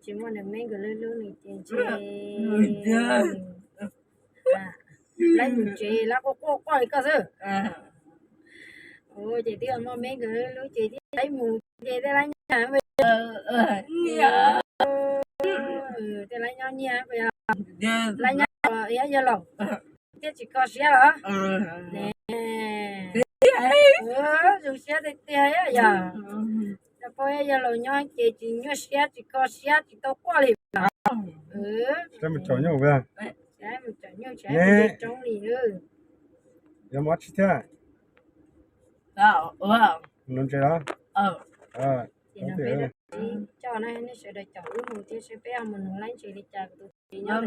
Tsis muaj nws me nkawd hlub hlub nws ces ntshe laib mus tsev lawm, quaj quaj quaj li koj xwb. Ua ces twb muaj me nkawd hlub ces thiaj laib mus ces thiaj laib nyob nyiaj. Thiaj laib nyob nyiaj, laib nyob yog laus, thiaj tsis kho siab los? Zoo siab tiag tiag yog. Cov poj yog laus nyob ces tsis nyuaj siab, tsis kho siab, tsis tau quaj li. Mus caum nyuj, mus caum nyuj, tsis tau li. Yuav mus tsis thiab? Nuv ntses los? Coj nej sawv daws caum wb mus thiab seb peb ho mus nuv laib ntses li cas. Tus txiv nyob,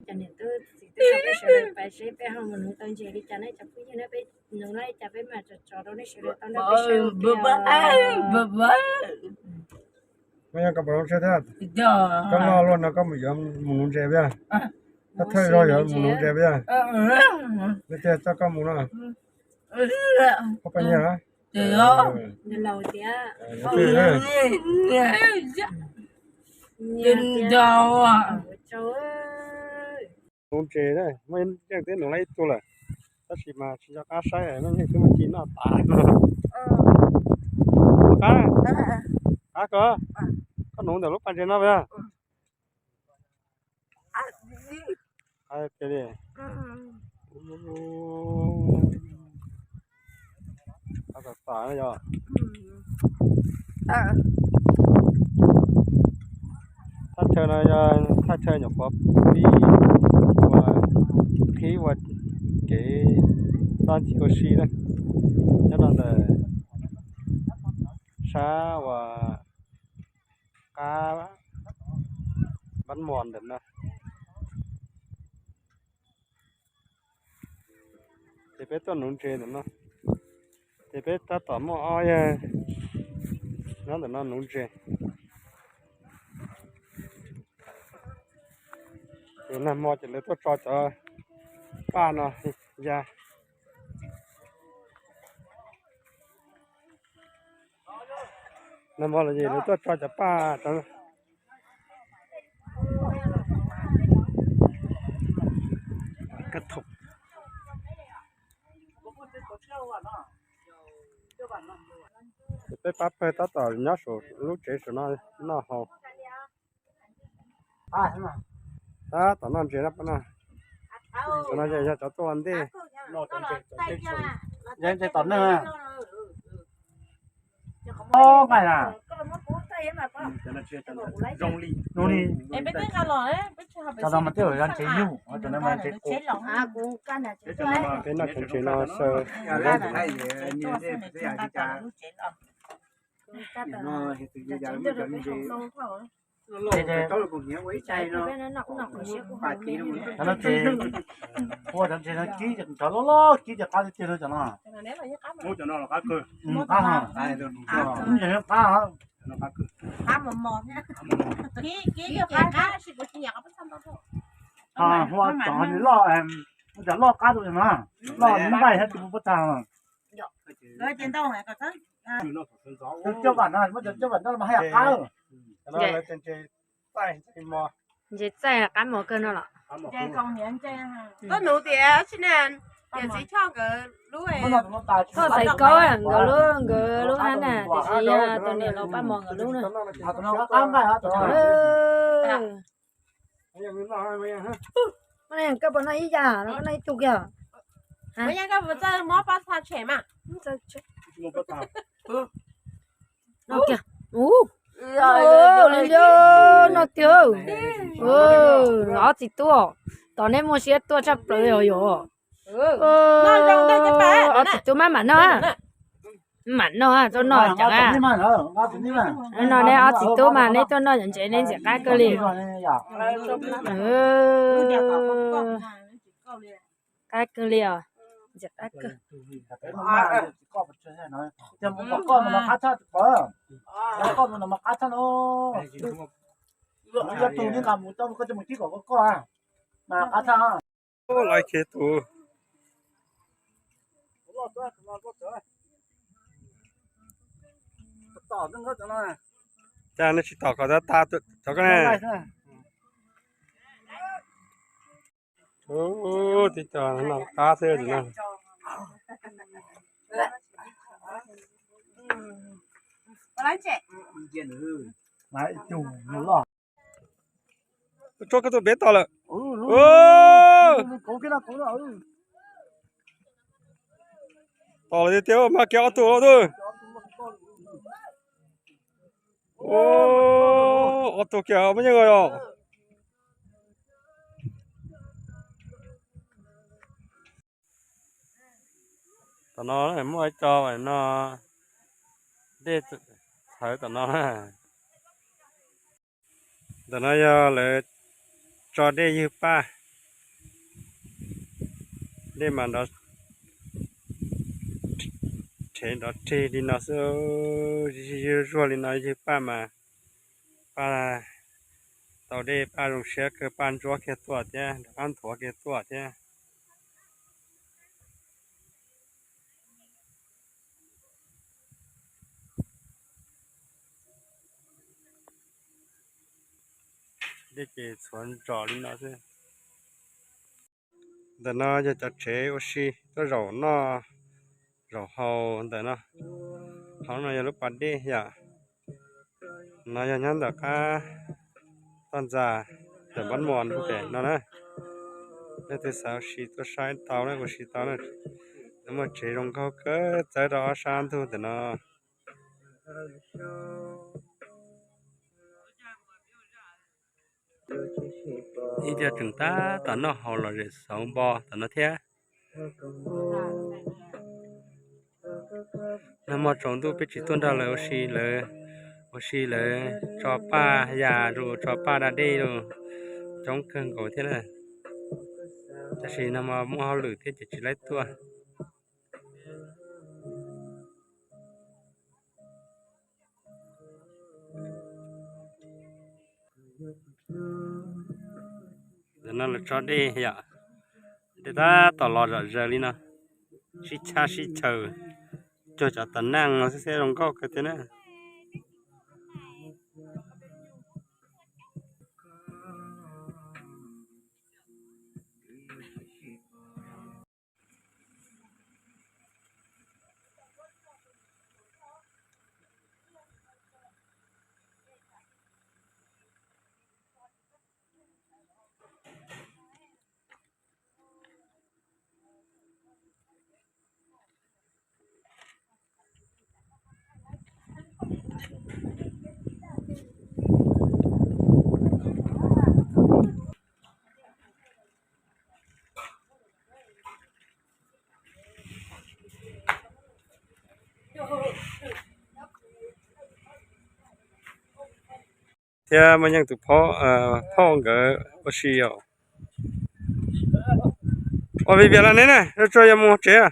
cov niam tub txiv tub txhua peb sawv daws pais seb peb ho mus nuv tau ntses li cas ne cov phooj ywg na. Peb nuv laib li cas peb mam tso tso rau nej sawv daws tau nrog peb saib. Koj puas nuv ntses thiab? Koj noj luaj no koj mus yuav mus nuv ntses peb. Koj thawj zaug yuav mus nuv ntses peb. Leej twg coj koj mus no? Koj poj niam? Nuv ntses, muaj yeej twb nuv laib ib tug lawm, tab sis mas tsis nco qab saib, muaj yeej twb muaj ci noj tas. Qab, qab koj, koj nuv ntawm lub pas ntses no peb. Thaj chaw no yog thaj chaw nyuam qhuav pib ua, qhib ua kev txob ncig ua si na, nyob rau ntawm sab uas qab npab mos ntawm no. Ces peb tuaj nuv ntses ntawm no, ces peb tab tom muaj ob yawg nyob ntawm no nuv ntses. Ces nag hmo ces lawv tuaj tso cov paj no ya. Nag hmo los ces lawv tuaj tso cov paj rau. Ces peb pab pawg tab tom nyob saum lub tsev saum no noj haus. Tab tom noj ntses no, cov no yog cov tuaj ua ntej. Yog ntses tom neeg. Nqaij na. Zoo li, cov no mas twb yog ntses nyuj, cov no mas ntses qus. Peb noj cov ntses no xwb. Cov no ces ua cov ntses no kib, cov loj loj kib ces qab tiag tiag no cov no. Qab, qab. Hua cov loj, cov loj qab rau no, loj nqaij thiab tus puab tag. Cov caj vam no, muab cov caj vam no mas haj yam qab. Ntses txaij qab mos kawg no los? Koj nuv tias tsis ne, tiam txiv Choj nkawd lub, Choj Xaiv Kaub nkawd lub, nkawd lub hab na, tiam sis yog tus niam laus Paj Mos nkawd lub na. Koj puas noj ib yam los koj noj ib tug kiag? Noj kiag. Ub, li li, noj tiag. Ob txiv tub, tom nej muaj siab tuaj tshaj plaws os yom. Ob txiv tub maj mam noj, mam noj tuaj noj ceev. No neb ob txiv tub mas neb tuaj noj ntses neb ntxim qab kawg li. Qab kawg li os, ntxim qab kawg. Laiv kiag tus. Nej tsis tom kom tag tag cov ko ne. Ub, tib co no qab xwb no. Tso koj tus peb tom lawm. Tom lawm tiag tiag, mas kiag ob tug lawm. Ob tug kiag muaj yeej os. Tom no muaj ib co no, dej txhawv tom no. Ntawm no yog lawv tso dej ywg paj, dej mas nrov rhev nrov rhig li no xwb, ywg zuag li no ywg paj mas paj tau dej paj zoo siab kawg, paj ntsuab kiag tuaj thiab rov qab nthuav kiag tuaj thiab. Dej ces txhuav ntsos li no xwb. Ntawm no yog cov tsev ua si tuaj zaum noj zaum haus ntawm no. Hauv no yog lub pas dej yom. No yog nyob ntawm qab toj ntxa ntawm Npab Muas pem no na. Leej twg xav ua si tuaj saib tau na, ua si tau na. Muaj tsev zoo nkauj kawg txawb rau ob sab ntug ntawm no. Ib co tseem tab tom noj haus lom zem xauv npo tom no thiab. Nag hmo tsaus ntuj peb tsis tuaj nrog lawv ua si, lawv ua si lawv tso paj ya los tso paj da dej los coob kawg nkaus thiab na. Tab sis nag hmo muaj hauj lwm thiab ces tsis laib tuaj. Ntawm no lawv tso dej yom, dej tab tom los zom zaws li no, sib chab sib chaws, cuag cov tas neej no xwb xwb zoo nkauj kawg thiab na. Thiab muaj yeej tus phauj, phauj nkawd ua si os. Ua Viv Vias los ne na, tsuas yuav mus tsev.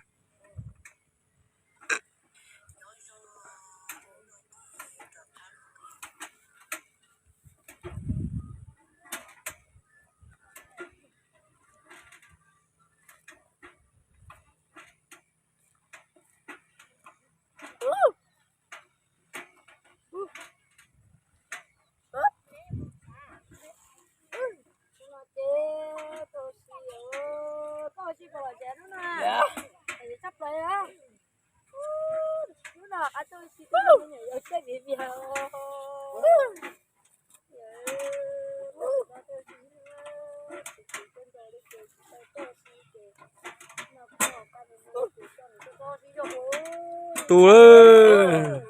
Tu lawm.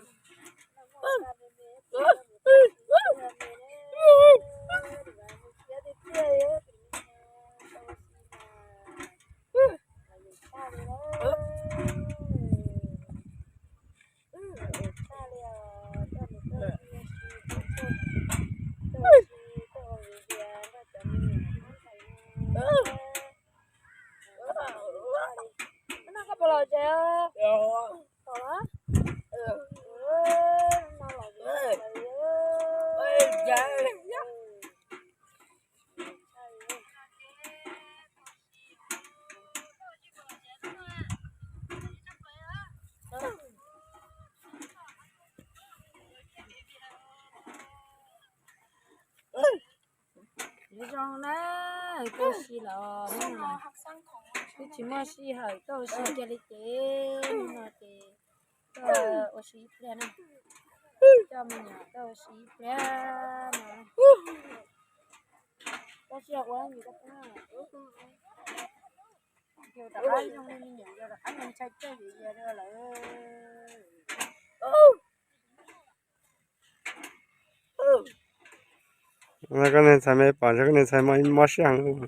Noj koj puas los tsev? Tom los? Zoo na, tuaj ua si los twb tsis muaj sij hawm tuaj ua si kiag li ces hnub no ces tuaj ua si ib pliag na. Coj me nyuam tuaj ua si ib pliag no. Koj sib ua yus koj phooj ywg, rov qab zoo li me nyuam yau rov qab ntshai tsawg vim yus lawm. Koj niag ntxhais me pom ntshe koj niag ntxhais mob siab heev.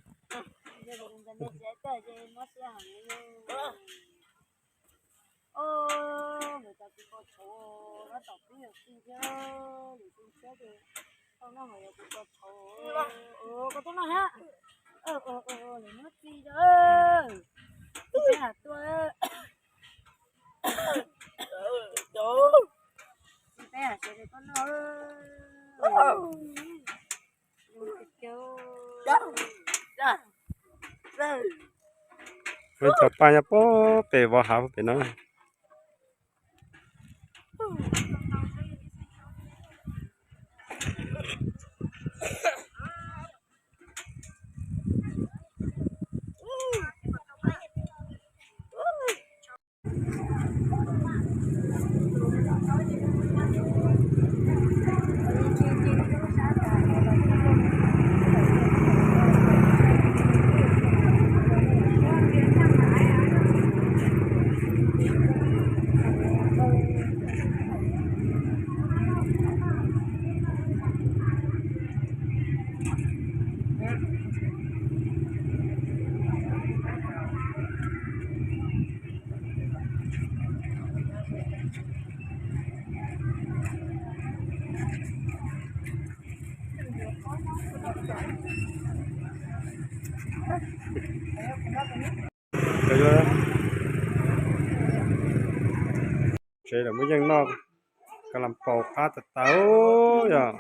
Peb cov paj nyob puag pem vov hav puag pem no. Tsev lawm muaj yeej noj ka lam paus qab tas tas yom.